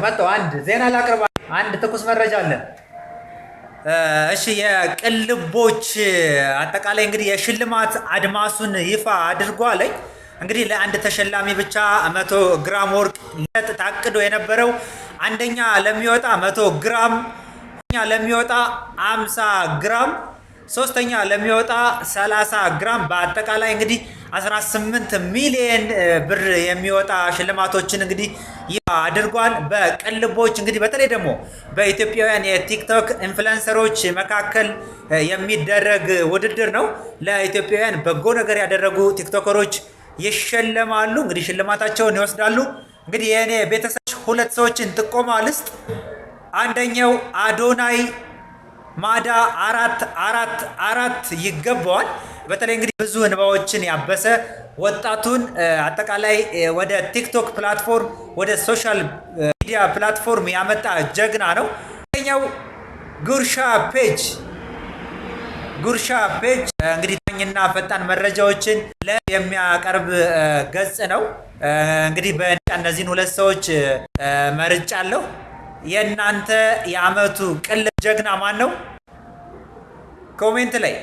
መጣሁ። አንድ ዜና ላቅርብ። አንድ ትኩስ መረጃ አለ። እሺ፣ የቅልቦች አጠቃላይ እንግዲህ የሽልማት አድማሱን ይፋ አድርጓል። እንግዲህ ለአንድ ተሸላሚ ብቻ 100 ግራም ወርቅ ታቅዶ የነበረው አንደኛ ለሚወጣ 100 ግራም፣ ለሚወጣ 50 ግራም፣ ሶስተኛ ለሚወጣ 30 ግራም፣ በአጠቃላይ እንግዲህ 18 ሚሊዮን ብር የሚወጣ ሽልማቶችን እንግዲህ ይፋ አድርጓል። በቅልቦች እንግዲህ በተለይ ደግሞ በኢትዮጵያውያን የቲክቶክ influencer ኦች መካከል የሚደረግ ውድድር ነው። ለኢትዮጵያውያን በጎ ነገር ያደረጉ ቲክቶከሮች ይሸለማሉ። እንግዲህ ሽልማታቸውን ይወስዳሉ። እንግዲህ የእኔ ቤተሰቦች ሁለት ሰዎችን ጥቆማ ልስጥ። አንደኛው አዶናይ ማዳ 444 ይገባዋል። በተለይ እንግዲህ ብዙ እንባዎችን ያበሰ፣ ወጣቱን አጠቃላይ ወደ ቲክቶክ platform፣ ወደ social media platform ያመጣ ጀግና ነው። ኛው ጉርሻ page፣ ጉርሻ page እንግዲህ ታማኝና ፈጣን መረጃዎችን የሚያቀርብ ገጽ ነው። እንግዲህ በእነዚህን ሁለት ሰዎች መርጫለሁ። የእናንተ የአመቱ ቅልብ ጀግና ማን ነው? Comment ላይ።